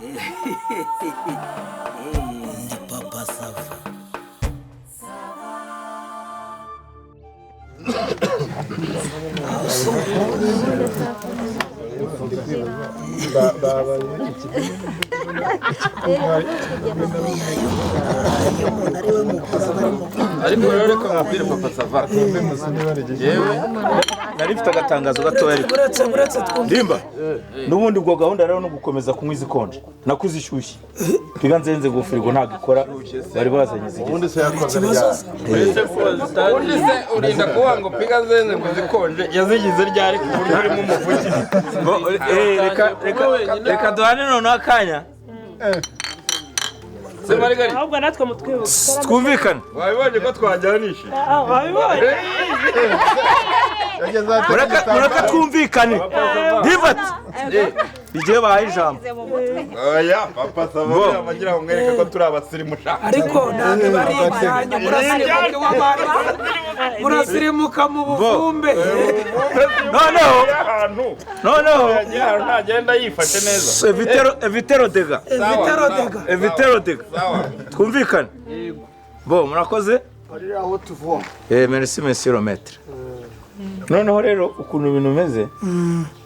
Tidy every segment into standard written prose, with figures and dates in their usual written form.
Ndi Papa Sava. Iyo umuntu ari we mukuru aba ari mukuru. Ariko rero reka mubwire, Papa Sava, yewe. Nari mfite agatangazo gatoya ariko. Uretse twumve. Ndimba, n'ubundi ubwo gahunda rero no gukomeza kunywa izikonje nako izishyushye. Piga nzenze ngo firigo ntabwo ikora, bari bazanye zigeze. Ubundi se yakoze Ikibazo ryari? Ubundi se urinda kuvuga ngo piga nzenze ngo zikonje, yazigize ryari ku buryo urimo umuvugizi? Reka duhane noneho akanya. Se Marigari? Ahubwo natwe mutwibuke. Twumvikane. Wabibonye ko twajyanishije? Wabibonye. Yageze ahatega Mureka igitambaro. Twumvikane. Ndimbati, igihe bahaye ijambo. Oya, Papa Sava, buriya bagira ngo mwereke ko turi abasirimu sha. Ariko ntabwo bari ibyanyu, murasirimuka iw'abandi, murasirimuka mu buvumbe. Noneho Ahantu noneho yagiye, ahantu ntagenda yifashe neza. Evitero dega. Evitero dega. Evitero dega. Sawa. Twumvikane. Bo murakoze. Merci, monsieur le maître. Noneho rero ukuntu ibintu bimeze,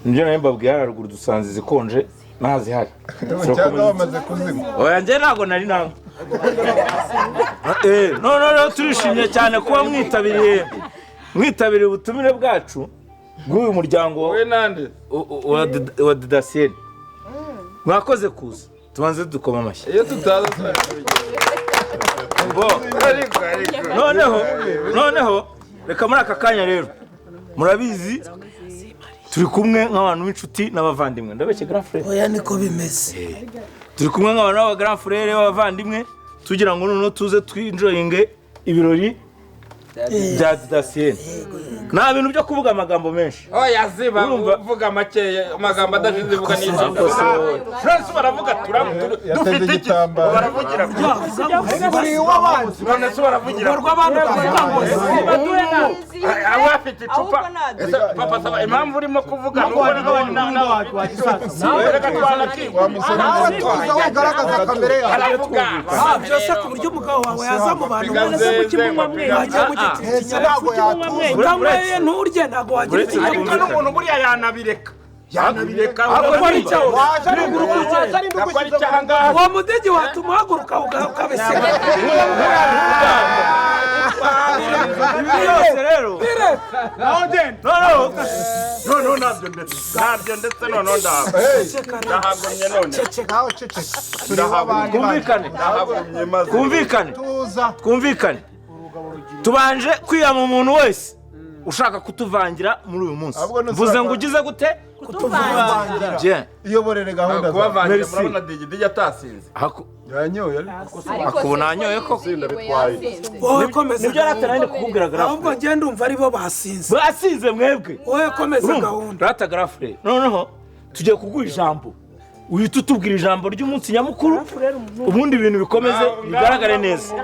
nibyo nari mbabwiye haruguru, dusanze izikonje ntazihari. Cyangwa bamaze kuzinywa? Oya, njye ntabwo nari nanywa. Noneho rero turishimye cyane kuba mwitabiriye ubutumire bwacu bw'uyu muryango Wowe nande? wa Didasiyeni. Mwakoze kuza, tubanze dukoma amashyi. Iyo tutaza. Bo Ariko noneho reka muri aka kanya rero, murabizi turi kumwe nk'abantu b'inshuti n'abavandimwe. Ndabeshye, grand frère? Oya, niko bimeze. Turi kumwe nk'abantu b'aba grand frère b'abavandimwe, tugira ngo noneho tuze twinjoyinge ibirori bya Didasiyeni. Nta bintu byo kuvuga amagambo menshi. Oya, ziba. Urumva? Uvuga makeya, amagambo adashize, ivuga n'ijambo. Francis baravuga Yateze dufite iki? igitambaro. Baravugira none se baravugira Rw'abantu bavuga ngo Baduhe nawe. Aba afite icupa. Ese Papa Sava, impamvu urimo kuvuga nuko nawe reka twanakigwa. Tuza ugaragaza kamere yawe. Aravuga. Byose ku buryo umugabo wawe yaza mu bantu Piga mwese. nzenze Kuki ngo munywa piga. mwenyine? Wagiye mugitira Ese ntabwo yatuza. Utanyweye nturye, ntabwo wagira Uretse Ariko ikinyabupfura. n'umuntu buriya yanabireka, yanabireka. Akora icyo? Waje ari waje ari Akora icyaha ngaha. Uwo mudigi watuma uhaguruka ukabisiga. Ibi byose rero noneho Noneho ntabyo, ndetse ntabyo, ndetse noneho ndahabwa, ndahagumye none. Nawe ceceka, turi abandi. Twumvikane. Ndahagumye maze. Twumvikane. Tuza. Twumvikane, tubanje kwiyama umuntu wese ushaka kutuvangira muri uyu munsi. Ahubwo nusura Mvuze ngo ugize gute? Kutuvangira. Bien. Iyoborere gahunda zawe. Kubavangira. Merci. Murabona Digidigi atasinze. Yanyoye ariko. Akubu nanyoye koko. Wowe komeza. Nibyo rata nari kukubwira, grand frère. Ahubwo ngenda umva aribo basinze. Basinze mwebwe. Wowe komeza Urumva? gahunda. Rata grand frère, noneho tugiye kuguha ijambo, uhita utubwira ijambo ry'umunsi nyamukuru, ubundi ibintu bikomeze bigaragare neza.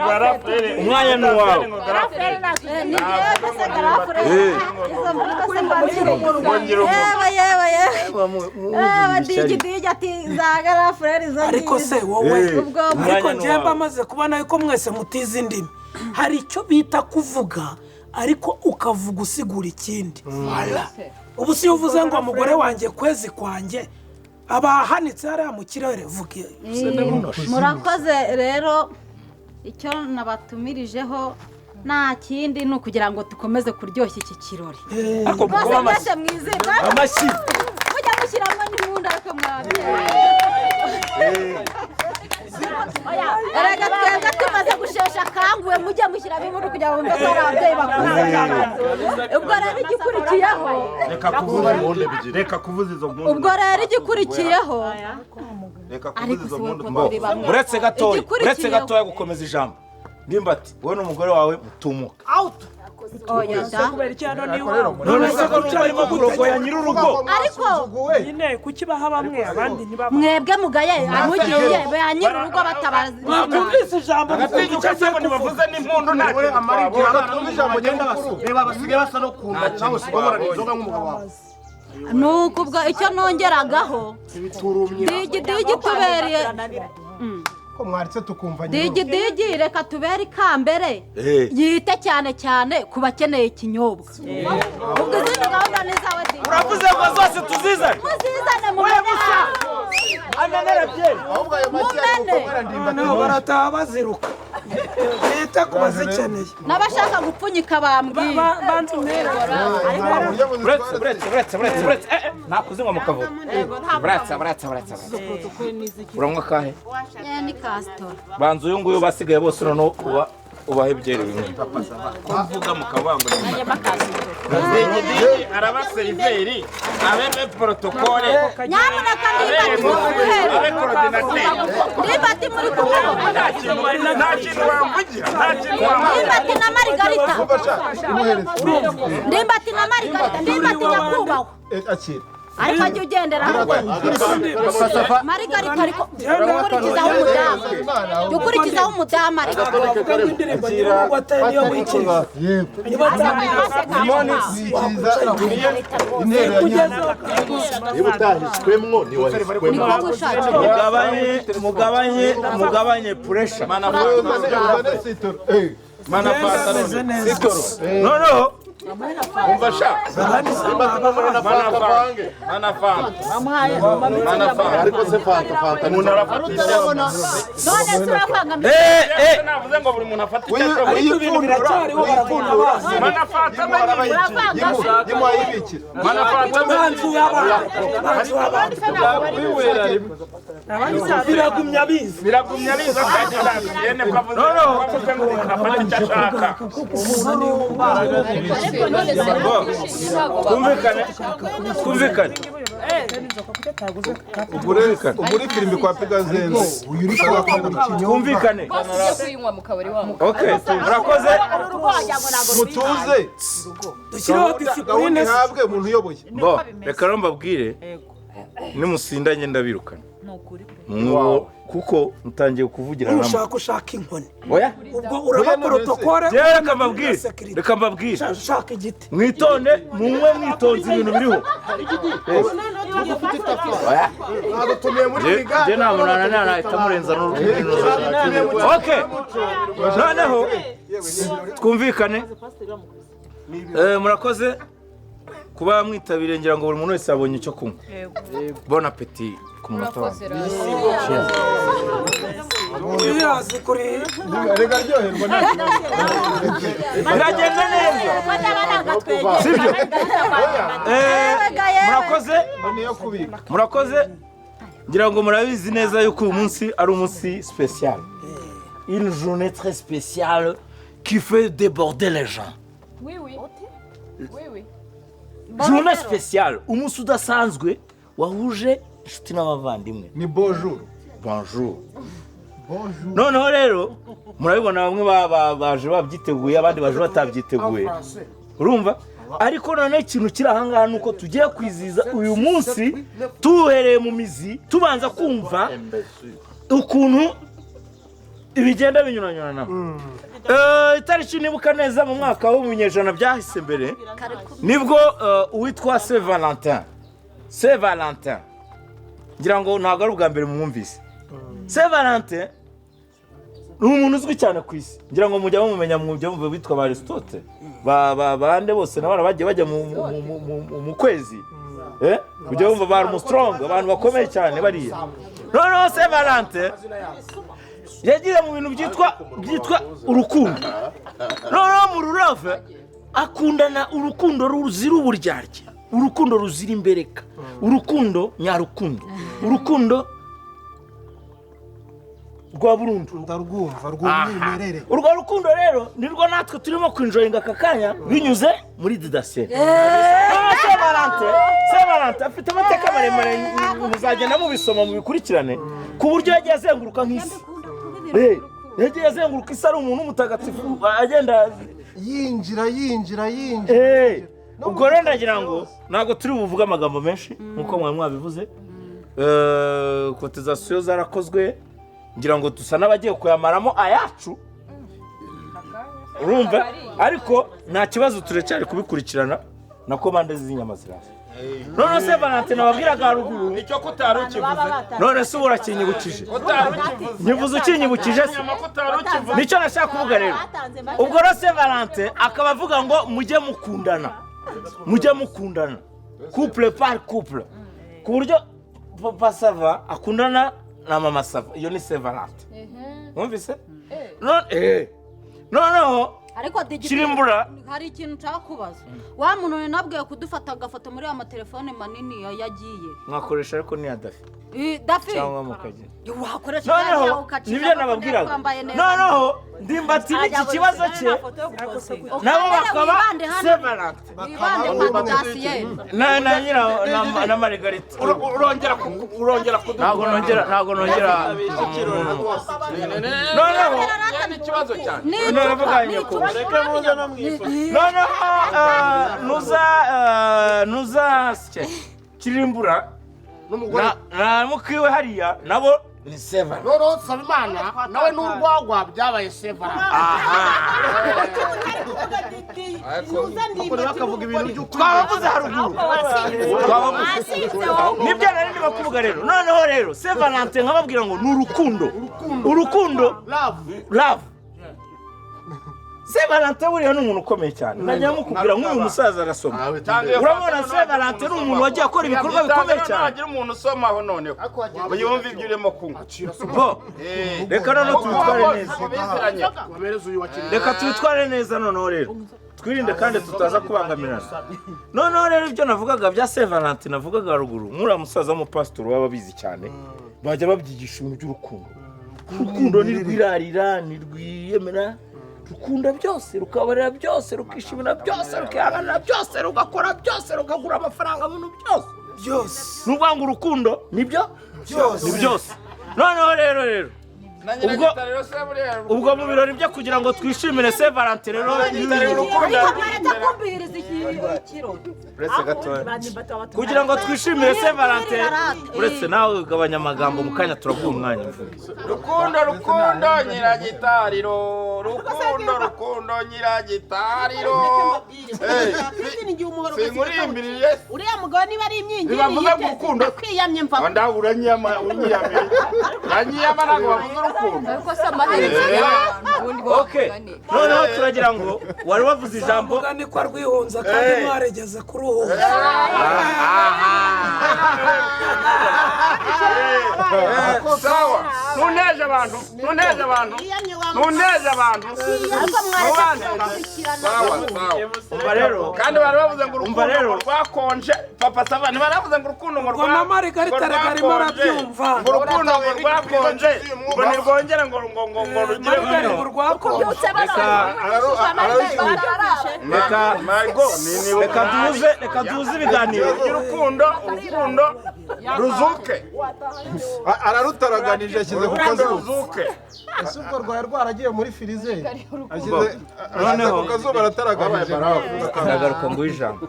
Umwanya ni uwawe. Ni njyewe se grand frère? Izo mvugo se mba? Yewe, yewe, yewe yewe, Digi Digi ati za grand frère izo. Ariko se wowe? Ubwo Ariko Umwanya ni njyewe uwawe. amaze kubona yuko mwese mutize indimi. Hari icyo bita kuvuga ariko ukavuga usigura ikindi. Voilà. Ubu si iyo uvuze ngo mugore wanjye, kwezi kwanjye, aba ahanitse hariya mu kirere, vuga. Murakoze rero. Icyo nabatumirijeho nta kindi, ni ukugira ngo dukomeze kuryoshya iki kirori. Ariko Rwose mukoma amashyi. mwese mwizihirwe. Amashyi. Mujya mushyiramo n'impundu, ariko mwabyeyi. Erega twebwe tumaze gushesha akanguhe, mujye mushyiramo impundu kugira ngo bumve ko hari ababyeyi bakuze. Ubwo rero igikurikiyeho Reka kuvuza impundu ebyiri, reka kuvuza izo mpundu. Ubwo rero igikurikiyeho Reka kuvuza Ariko izo si mpundu. wowe Bo, ko turi bamwe. uretse gatoya, uretse Igikurikiyeho. gatoya gukomeza ijambo. Ndimbati, wowe n'umugore wawe mutumuka. Oya da. Kubera iki hano ni iwawe? None se ko numva arimo kurogoya nyir'urugo? Ariko Nyine kuki baha bamwe abandi ntibaba? Mwebwe mugaye mugiye ba nyir'urugo batabazi. Mwakumvise ijambo, mukumva icyo Agatinyuka se agiye ngo kuvuga. ntibavuze n'impundu, nta kintu Reka twabonye. twumve ijambo nyamukuru. Reba, basigaye basa no kumva nawe usigaye uhorana inzoga nk'umugabo wawe. Nuko ubwo icyo nongeragaho, Digi Digi tubereye Ko mwaritse tukumva nyine. Digi Digi, reka tubere ikambere, yite cyane cyane ku bakeneye ikinyobwa. Ubwo izindi gahunda ni izawe, Digi. Uravuze ngo zose tuzizane? Muzizane, mumene. Amenera byeri. Ahubwo ayo make ari Mumene. gukorera Ndimbati. Noneho barataha baziruka, bita ku bazikeneye. N'abashaka gupfunyika bambwiye. Banza umwere. Buretse, buretse, buretse, buretse, buretse, nta kuzinywa mu kavuyo. Buretse, buretse, buretse, buretse. Uranywa kahe? Ni Kasitoro. Banza uyu nguyu, basigaye bose noneho uba ubaha ebyeri bimwe Ko mvuga mukavangura? Digi araba seriveri, abe protocole. Nyamuneka, Ndimbati, muri guhera. Abe coordinateur. Ndimbati, muri kumwe. Nta kintu wamvugira, nta kintu wamvugira. Ndimbati na Marigarita. Imuhereze. Ndimbati na Marigarita, Ndimbati nyakubahwa. Akira. Ariko ajya ugendera Marigarita, ariko ukurikizaho umudamu, jya ukurikizaho umudamu, ariko Bavuga ngo indirimbo nyir'urugo atari niyo wikiriza. Yego. Niba Wikiza intero ya nyina. Niba utahiswemwo ntiwahiswemwo. Niko wishakiye. Mugabanye, mugabanye, mugabanye pressure. Uzane sitoro. Mana fanta. Ameze neza. Noneho Umva sha. Mana fanta, mana fanta, mana fanta. Ariko se Fanta, Fanta Umuntu arafatisha. None se uravanga? Navuze ngo buri muntu afate icyo ashoboye. Ariko ibintu biracyariho, baragenda bazi. Mana fanta amenye. Yimuhayibikira. Mana fanta. Banzu y'abandi, banzu y'abandi. Biragumya biza. Biragumya biza kandi yene ko avuze ko avuze ngo umuntu afate icyo ashaka. Twumvikane, twumvikane. Ugure ifirimbi kwa Pigazenze. Uyu uri kwaka buri kinyobwa. Twumvikane. Kuyinywa mu kabari wa Okay, murakoze. Mutuze. Dushyireho Gahunda disipurine. ihabwe umuntu uyoboye. Bo, reka rero mbabwire, nimusindanye ndabirukana Mwo, kuko mutangiye kuvugira namwe. Ushaka ushaka inkoni. Oya. Ubwo uraba protocole. Jewe reka mbabwire, reka mbabwire. Ushaka igiti. Mwitonde, munywe mwitonze, ibintu biriho. Oya. Badutumiye muri brigade. Je nta muntu nahita murenza n'urugendo. Okay, noneho twumvikane. Murakoze kuba mwitabiriye, ngira ngo buri muntu wese yabonye icyo kunywa. Bon appétit ku munota wa mbere. Birazi kuri. Reka ryoherwa nta Biragenda neza, sibyo? Murakoze. Niyo kubika. Murakoze. Ngira ngo murabizi neza yuko uyu munsi ari umunsi spécial, une journée très spéciale qui fait déborder les gens. Oui, oui. Oui, oui. Journée spéciale, umunsi udasanzwe wahuje inshuti n'abavandimwe. Ni bonjour. Bonjour. Bonjour. Noneho rero murabibona, bamwe baje babyiteguye, abandi baje batabyiteguye, urumva? Ariko noneho ikintu kiri ahangaha ni uko tugiye kwizihiza uyu munsi tuwuhereye mu mizi, tubanza kumva ukuntu ibigenda binyuranyuranamo. Itariki nibuka neza, mu mwaka wo mu binyejana byahise mbere, nibwo uwitwa Saint Valentin, Saint Valentin, ngira ngo ntabwo ari ubwa mbere mumwumvise. Saint Valentin ni umuntu uzwi cyane ku isi, ngira ngo mujya mumumenya, mujya mumva bitwa ba Aristote, ba bande bose nabana bagiye bajya mu kwezi, mujya bumva ba Armstrong, abantu bakomeye cyane bariya. Noneho Saint Valentin yagiye mu bintu byitwa urukundo. Noneho mu rurave akundana urukundo ruzira uburyarya, urukundo ruzira imbereka, urukundo nyarukundo, urukundo rwa burundu. Ndarwumva rw'umwimerere. Urwo rukundo rero nirwo natwe turimo kwinjoyinga aka kanya binyuze muri didaseri. Saint Valentin, Saint Valentin afite amateka maremare, muzagenda mubisoma mubikurikirane, ku buryo yagiye azenguruka nk'isi. Yagiye azenguruka isi ari umuntu w'umutagatifu, agenda yinjira, yinjira, yinjira. Ubwo rero ndagira ngo ntabwo turi buvuge amagambo menshi nk'uko mwari mwabivuze. Cotisation zarakozwe, ngira ngo dusa n'abagiye kuyamaramo ayacu, urumva? Ariko nta kibazo, turacyari kubikurikirana na komande z'inyama ziraza. None se Valentin nababwiraga haruguru nicyo ko utari ukivuze. None se ubu urakinyibukije? Utari ukivuze. Nyivuze ukinyibukije se? Ko utari ukivuze. Nicyo nashaka kuvuga rero. Ubwo rero se Valentin akaba avuga ngo mujye mukundana, mujye mukundana couple par couple, ku buryo Papa Sava akundana na Mama Sava, iyo ni Saint Valentin. Mwumvise? None noneho ariko digiti Kirimbura. Hari ikintu nshaka kubaza. Wa muntu nabwiye kudufata agafoto muri ya matelefone manini yagiye. Mwakoresha ariko ni ya Dafi. Dafi. Cyangwa mukagira. Wakoresha yawe Noneho ukacisha nibyo agafoto nababwiraga. twambaye neza. Noneho ndimbati n'iki kibazo cye nabo bakaba Saint Valentin. Wibande kwa Dasiyeri. Na nyira na Margarita. Urongera urongera Ntabwo nongera, ntabwo nongera. Noneho ikibazo cyane. Naravuga nyoko. Noneho nuza nuza Kirimbura na mukiwe hariya nabo ni Saint Valentin. Noneho Nsabimana nawe n'urwagwa byabaye Saint Valentin. Bakavuga ibintu by'ukuri. Twabavuze haruguru. Twabavuze. Nibyo nari ndimo kuvuga rero. Noneho rero Saint Valentin nkababwira ngo ni urukundo. Urukundo. Love. Saint Valentin buriya ni umuntu ukomeye cyane. Najya mukubwira nk'uyu musaza arasoma. Urabona Saint Valentin ni umuntu wagiye akora ibikorwa bikomeye cyane. Ntagira umuntu usomaho noneho. Yumva ibyo urimo kunywa. Bo. Reka noneho tubitware neza. Reka tubitware neza noneho rero. Twirinde kandi tutaza kubangamirana. Noneho rero ibyo navugaga bya Saint Valentin navugaga haruguru, nk'uriya musaza w'umupasitori baba babizi cyane, bajya babyigisha ibintu by'urukundo. Urukundo ntirwirarira, ntirwiyemera, rukunda byose, rukabarira byose, rukishimira byose, rukihanganira byose, rugakora byose, rukagura amafaranga mu bintu byose. Byose. Ni ukuvuga ngo urukundo nibyo? Byose. Ni byose. Noneho rero rero ubwo mu birori byo kugira ngo twishimire Saint Valentin rero kugira ngo twishimire Saint Valentin, uretse nawe ugabanya amagambo mu kanya turaguha umwanya mvuge. Rukundo rukundo nyiragitariro, rukundo rukundo nyiragitariro. Sinkurimbiriye. Uriya mugabo niba ari imyingiri Nibavuze ngo urukundo kwiyamye mva. Ndawuranyama unyiyamye. Uranyiyama ntabwo bavuze urukundo. Ariko se amaherezo y'abantu ubundi Okay. Noneho turagira ngo wari wavuze ijambo mugani kwa rwihunza kandi mwaregeze kuruhuza. Sawa. Ntunteje abantu, ntunteje abantu. Ntunteje abantu. Sawa, sawa. Umva rero. Kandi bari bavuze ngo Umva urukundo rero. ngo rwakonje. Papa Sava ntibaravuze ngo urukundo ngo Ngo na Margarita reka arimo arabyumva. Ngo urukundo ngo rwakonje. Ngo ntirwongere ngo ngo ngo ngo rugire Margarita ngo rwakonje. Reka reka duhuze, reka duhuze ibiganiro. Urukundo, urukundo ruzuke. Ararutaraganije ashyize ku Urukundo kazuba. ruzuke. Ese ubwo rwari rwaragiye muri firizeri? Ashyize ku kazuba arataraganije. Ndagaruka ngo ijambo.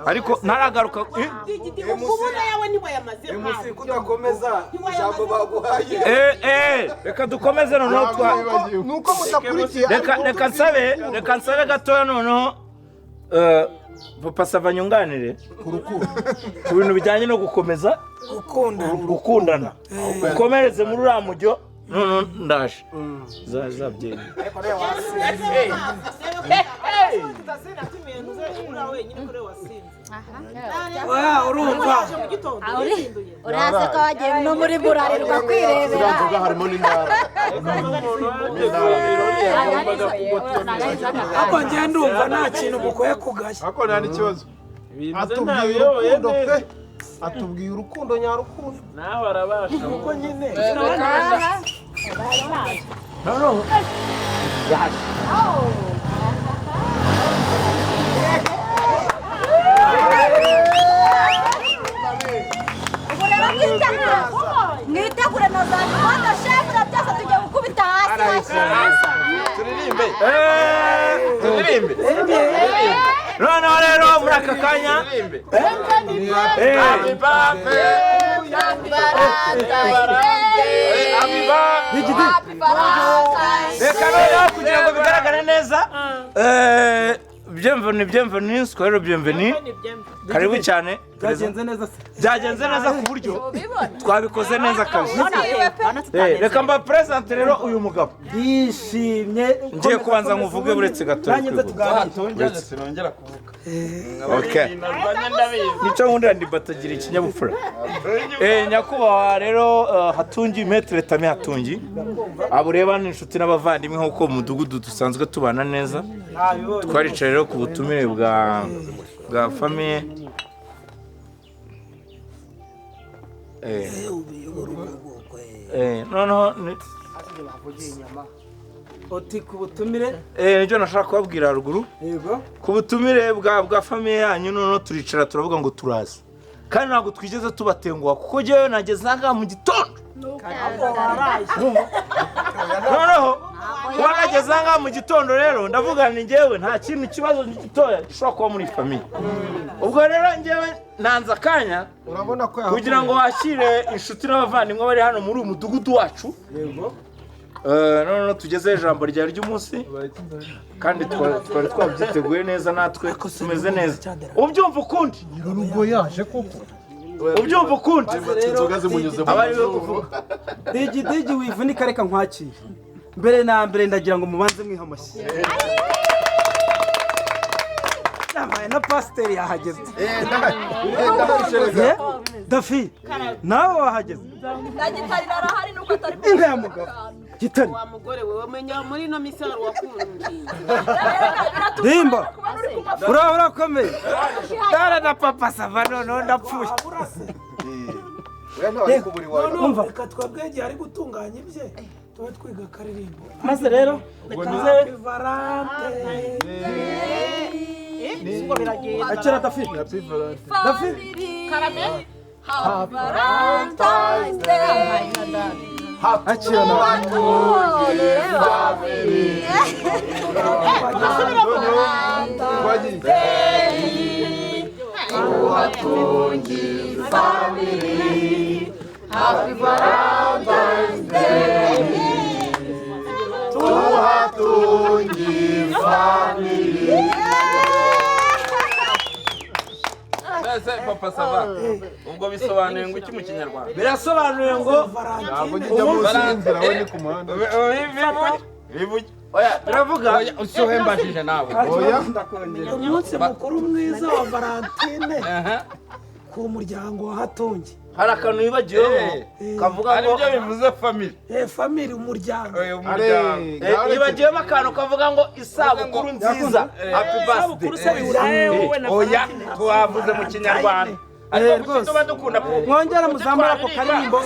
Ariko ntaragaruka. Kubona yawe ntiwayamaze. MC kudakomeza ijambo baguhaye. Reka dukomeze noneho twa Nuko mudakurikiye. Reka reka nsabe, reka nsabe gatoya noneho Papa Sava nyunganire ku bintu bijyanye no gukomeza gukundana. Ukomereze muri uriya mujyo noneho ndaje. Zabyemeye. Urumva. Urasa ko wagiye no muri burarirwa kwirebera. Ziriya nzoga harimo n'indara. Ariko njye ndumva nta kintu mukwiye kugaya. Ariko nta n'ikibazo. Atubwiye urukundo pe. Atubwiye urukundo nyarukundo. Nawe arabasha. Kuko nyine. Noneho yaje. Ubu rero mwitegure na za rwanda shemura byose tujya gukubita hasi. Turirimbe. Turirimbe. Noneho rero muri aka kanya Happy birthday. Happy birthday. Reka noneho kugira ngo bigaragare neza. Bienvenue, bienvenue, square bienvenue. Karibu cyane. Byagenze neza se? Byagenze neza ku buryo twabikoze neza kabisa. Reka mba present rero uyu mugabo. Ndishimye. Ngiye kubanza nkuvuge buretse gato. Sinongera kuvuga. Okay. Nico nkundira ndi batagira ikinyabupfura. Nyakubahwa rero Hatungi, Maître Tami Hatungi. Abo reba ni inshuti n'abavandimwe nkuko mu mudugudu dusanzwe tubana neza. Twaricaye rero ku butumire bwa famille. Noneho oti ku butumire nibyo nashaka kubabwira haruguru. Yego. Ku butumire bwa famille yanyu noneho turicara turavuga ngo turaza. Kandi ntabwo twigeze tubatenguha kuko jyewe nageze aha mu gitondo. Noneho kuba nageze aha mu gitondo rero ndavuga ni njyewe nta kintu kibazo gitoya gishobora kuba muri famille. Ubwo rero njyewe nanze akanya kugira ngo wakire inshuti n'abavandimwe bari hano muri uyu mudugudu wacu. Yego. Noneho tugezeho ijambo ryawe ry'umunsi kandi twari twabyiteguye neza natwe tumeze neza. Ubyumva ukundi? Nyirurugo yaje koko. Ubyumva ukundi? Abari we kuvuga. Digi digi wivunika reka nkwakire. Mbere na mbere ndagira ngo mubanze mwiha amashyi. Yamaye na pasiteri yahageze. Dafi nawe wahageze. Na Gitari arahari nuko atari inka ya mugabo. Gitari wa mugore wewe menya muri no misaro wakundiye. Rimba uraho urakomeye. Dara na papa sava none ndapfuye. Umva reka twebwe ari gutunganya ibye tube twiga akaririmbo. Maze rero Happy Valentine. Akira Dafi. Dafi. Karame. Happy Valentine's Day. Akira nawe. Hatungi family. Happy Valentine's Day. Tuhatungi family. Ese papa sava ubwo bisobanuye ngo iki mu Kinyarwanda? Birasobanuye ngo bivuge. Oya biravuga usohe mbashije nawe. Oya umunsi mukuru mwiza wa Valentine ku muryango wa Hatungi. Hari akantu wibagiweho kavuga ngo aribyo bivuze family. Family umuryango. Yibagiwemo akantu kavuga ngo isabukuru nziza. Happy birthday. Oya twavuze mu Kinyarwanda. Mwongera muzamura ako karirimbo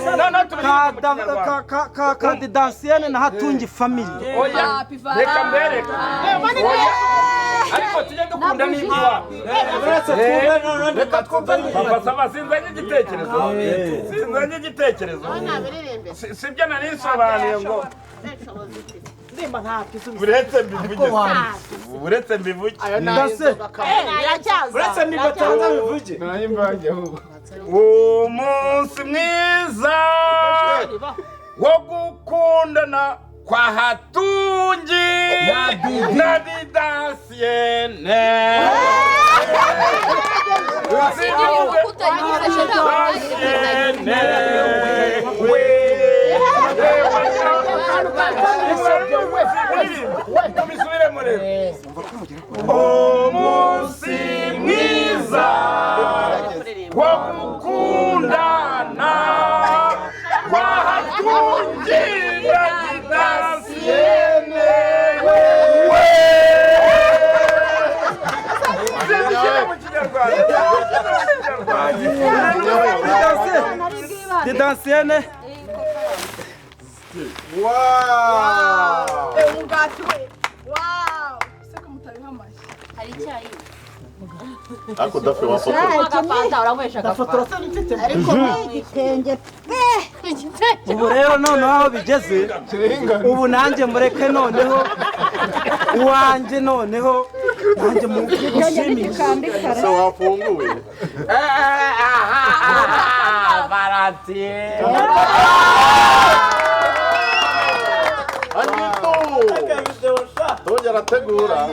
ka Didansiyene na Hatungi family. Oya reka mbereke. Ariko tujye dukunda n'iby'iwacu. Reka twumve papa sava sinzanye igitekerezo. Sinzanye igitekerezo. Sibyo nari nsobanuye ngo buretse mbivuge. Buretse mbivuge. Buretse mbibatanza bivuge. Umunsi mwiza wo gukundana kwa Hatungi na Didansiyene. Umunsi mwiza wo gukundana kwa Hatungi na Didansiyene. Didansiyene. Wow! Umugati we. Wow! Seko mutabiha amashyi. Hari icyayi. Ako dafe wafotora. Agafanta uranywesha Ndafotora agafanta. se n'igitenge. Ariko igitenge pe. Ubu rero noneho aho bigeze ubu nanjye mureke noneho uwanjye noneho nanjye mushimishe. Se wafunguye. Valentine. Anito. arategura.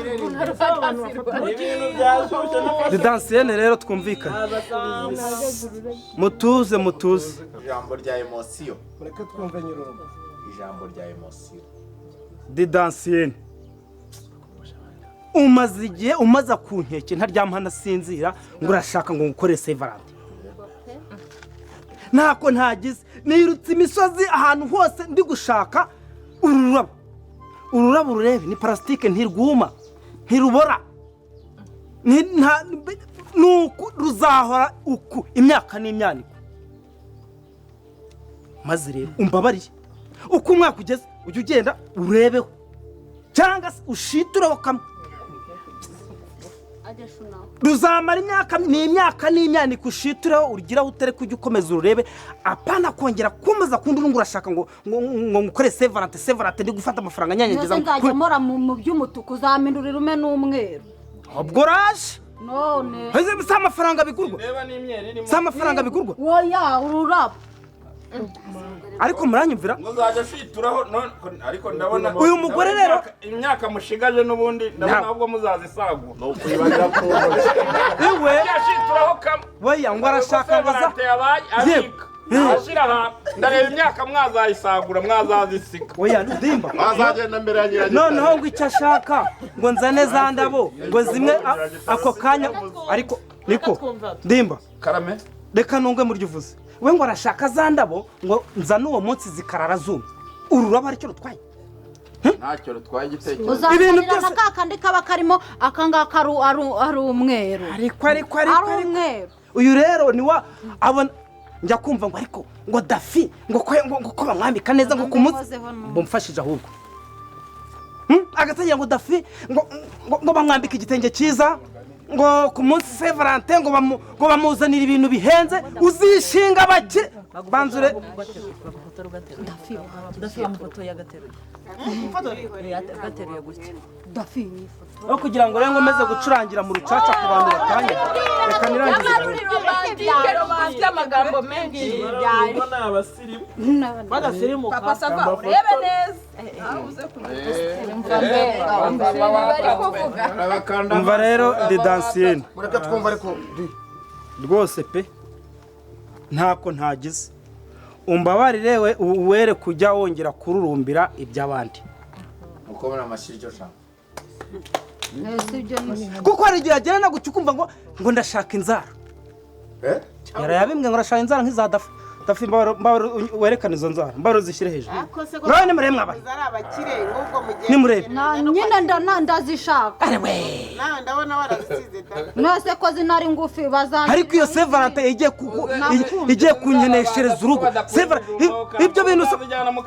Didansiyene rero twumvikane. Mutuze mutuze. Ijambo rya emotion. Mureke twumve nyir'urugo. Ijambo rya emotion. Didansiyene. Umaze igihe umaze ku nkeke ntaryama nasinzira ngo urashaka ngo ngukore Saint Valentin. Ntako ntagize nirutse imisozi ahantu hose ndi gushaka ururabo. Ururabo ururebe ni parasitike ntirwuma ntirubora nuku ruzahora uku imyaka n'imyaniko. Maze rero umbabariye uko umwaka ugeze ujya ugenda urebeho cyangwa se ushitureho kamwe ruzamara imyaka n'imyaka n'imyaniko ushitureho urugiraho utere kujya ukomeza ururebe apana kongera kumeza kundi urungu urashaka ngo ngo ngukore Saint Valentin Saint Valentin ndi gufata amafaranga nyanyagiza nzajya mora mu by'umutuku uzamindurira ume n'umweru ubwo raje none si amafaranga bigurwa si amafaranga bigurwa oya ururabo ariko muranyumvira ngo uzajya ashituraho ariko ndabona uyu mugore rero imyaka mushigaje n'ubundi ndabona ahubwo muzazisagura no kwibagira ko iwe yashituraho kamwe oya ngo arashaka ngo aza abika ashira aha ndareba imyaka mwazayisagura mwazazisika oya ndimba mwazagenda mbere ya nyiragitare noneho ngo icyo ashaka ngo nzane za ndabo ngo zimwe ako kanya ariko niko ndimba karame reka nungwe muryo uvuze we ngo arashaka za ndabo ngo nzane uwo munsi zikarara zumye ururabo aricyo rutwaye ntacyo rutwaye igitekerezo ibintu byose ka kandi kaba karimo akangaka ari umweru ariko ariko ariko ari umweru uyu rero ni wa abona njya kumva ngo ariko ngo dafi ngo ko bamwambika neza ngo kumunsi bumfashije ahubwo agatangira ngo dafi ngo bamwambika igitenge cyiza ngo ku munsi Saint Valentin ngo bamuzanira ibintu bihenze uzishinga bake banzure aho kugira ngo rero ngomeze gucurangira mu rucaca ku bantu batanye reka nirangize amagambo menshi papa sava urebe neza umva rero didansiyene mureke twumva ariko rwose pe ntako ntagize umbabarire we were kujya wongera kururumbira iby'abandi mukomere amashyi iryo jambo kuko hari igihe agera naguca ukumva ngo ngo ndashaka inzara yarayabimwe ngo urashaka inzara nk'iza dafi dafi mbabaro werekane izo nzara mbabaro zishyire hejuru ngaho nimurebe mwabara nimurebe nyine ndazishaka nose ko zinari ngufi bazanjye ariko iyo Saint Valentin igiye kunyeneshereza urugo ibyo bintu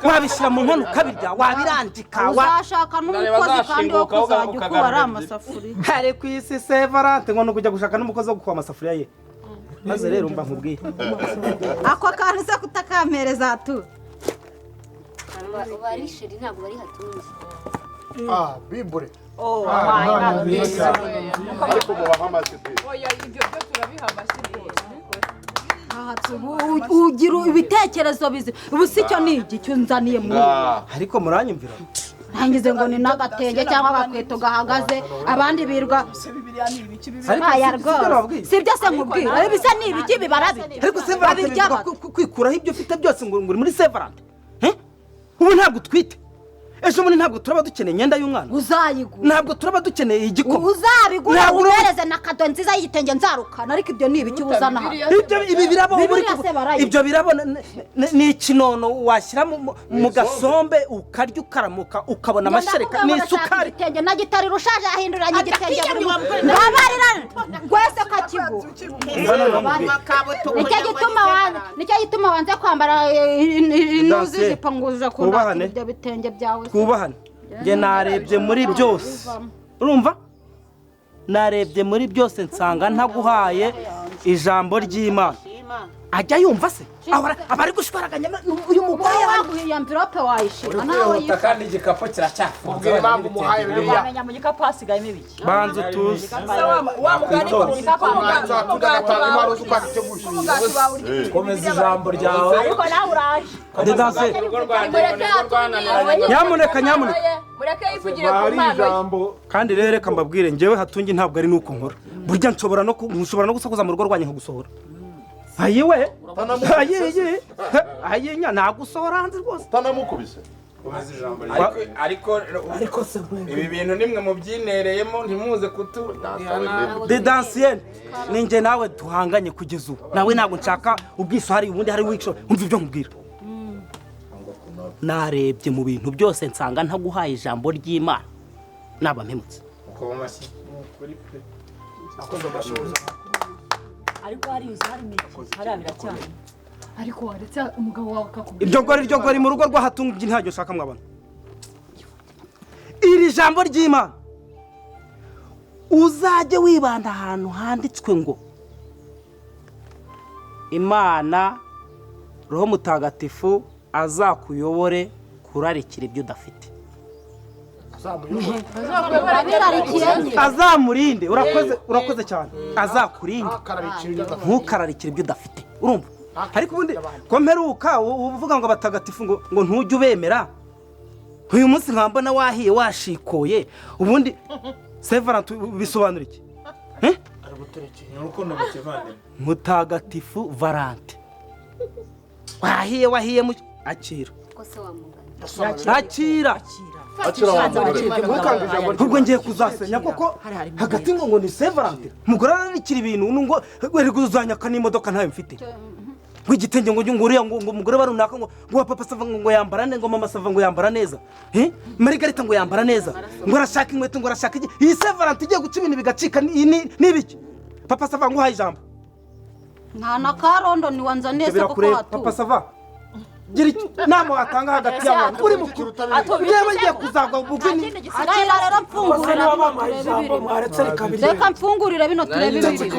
wabishyira mu nkono ukabirya wabirandika uzashaka n'umukozi kandi wo kuzajya ukuba ari amasafuriya hari ku isi Saint Valentin ngo ni ukujya gushaka n'umukozi wo gukuba amasafuriya ye maze rero mba nkubwiye ako kantu se kutakampereza tu barisheri ntabwo bari hatunze ah bibure ariko mubaha amashyi oya ibyo byo turabiha amashyi rwose ugira ibitekerezo bizima ubu si cyo ni igicyo nzaniye muri ariko muranyumvira ntangize ngo ni n'agatenge cyangwa agakweto gahagaze abandi birwa aya rwose si ibyo se nkubwira ibisa ni ibiki bibarabirya ariko Saint Valentin kwikuraho ibyo ufite byose ngo uri muri Saint Valentin ubu ntabwo utwite ejo bundi ntabwo turaba dukeneye imyenda y'umwana uzayigura ntabwo turaba dukeneye igikoma uzabigura uhereze na kado nziza y'igitenge nzarukana ariko ibyo ni ibiki uzana hano ibyo ibi birabo ibyo birabo ni ikinono washyira mu gasombe ukarya ukaramuka ukabona amashereka ni isukari igitenge na gitari rushaje ahinduranya igitenge buri mbabarira rwese kakigura nicyo gituma wanze kwambara inuzi ijipo ngo uje kundatira ibyo bitenge byawe twubahane njye narebye muri byose urumva narebye muri byose nsanga ntaguhaye ijambo ry'Imana ajya yumva se aba ari gushwaraganya uyu mugore yaguha iyo mvirope wayishima nawe yihuta kandi igikapu kiracyafunze impamvu umuhaye biriya wamenya mu gikapu hasigayemo ibiki banza utuze komeza ijambo ryawe ariko nawe uraje nyamuneka nyamuneka Mureke yivugire ku mpano ye. Kandi rero reka mbabwire njyewe Hatungi ntabwo ari nuko nkora. Burya nshobora no gusakuza mu rugo rwanjye nkagusohora. Ayiwe. Ayiye. Ayiye nya nagusohora hanze rwose. Tanamukubise. Ariko ibi bintu nimwe mubyinereyemo ntimuze kutu De dansien ninjye nawe duhanganye kugeza ubu. Nawe ntabwo nshaka ubwiso hari ubundi hari wico umva ibyo nkubwira. Narebye mu bintu byose nsanga ntaguhaye ijambo ry'Imana naba mpemutse. Ariko hari hari ariko waretse umugabo wawe akakubwira ibyo gori ryo gori mu rugo rwa Hatungi ntacyo nshaka mwabana. Iri jambo ry'Imana uzajye wibanda ahantu handitswe ngo Imana Roho Mutagatifu azakuyobore kurarikira ibyo udafite. Azamurinde. Urakoze cyane. Azakurinde ntukararikire ibyo udafite. Urumva? Ariko ubundi ko mperuka uvuga ngo abatagatifu ngo ntujye ubemera, uyu munsi nkambona wahiye washikoye, ubundi Severant bisobanura iki? Mutagatifu Valante wahiye wahiye mu akira akira ubwo ngiye kuzasenya koko hagati ngo ni Severant mugore ararikira ibintu ngo weriguzanyaka n'imodoka ntayo mfite ngo igitenge ngo nguriya ngo umugore barunaka ngo papa sava ngo yambara neza ngo mama sava ngo yambara neza Margarita ngo yambara neza ngo arashaka inkweto ngo arashaka iki. Iyi Severant igiye guca ibintu bigacika n'ibiki? Papa sava ngo uhaye ijambo nta na karondo ni wanzaniye se koko hatu. Papa sava gira inama watanga hagati y'abantu uri mukuru yewe ngiye kuzagwa bugini. Akira rero mfungurira reka mfungurire bino turebe ibiri.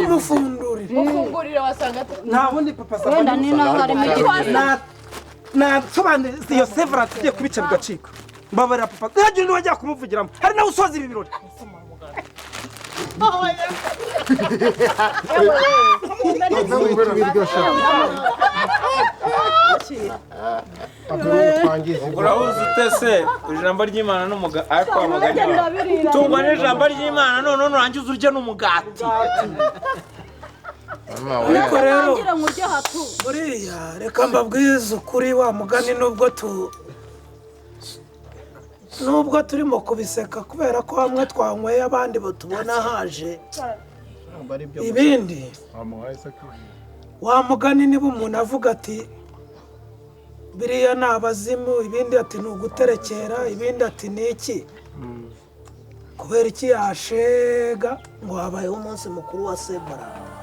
Mufungurire wasanga nta wundi papa sava wenda ni naho harimo igiti nasobanura iyo Severant igiye kubica bigacika. Mbabarira papa ntihagire n'uwajya kumuvugiramo hari nawe usoza ibi birori. Urahuza utese ijambo ry'Imana n'umugati ariko wamugani tungwa n'ijambo ry'Imana none nurangiza urya n'umugati. Ariko rero buriya reka mbabwize ukuri wa mugani nubwo turimo kubiseka kubera ko hamwe twanyweye abandi batubona haje ibindi. Wa mugani niba umuntu avuga ati biriya ni abazimu, ibindi ati ni uguterekera, ibindi ati ni iki, kubera iki yashega ngo habayeho umunsi mukuru wa Severant?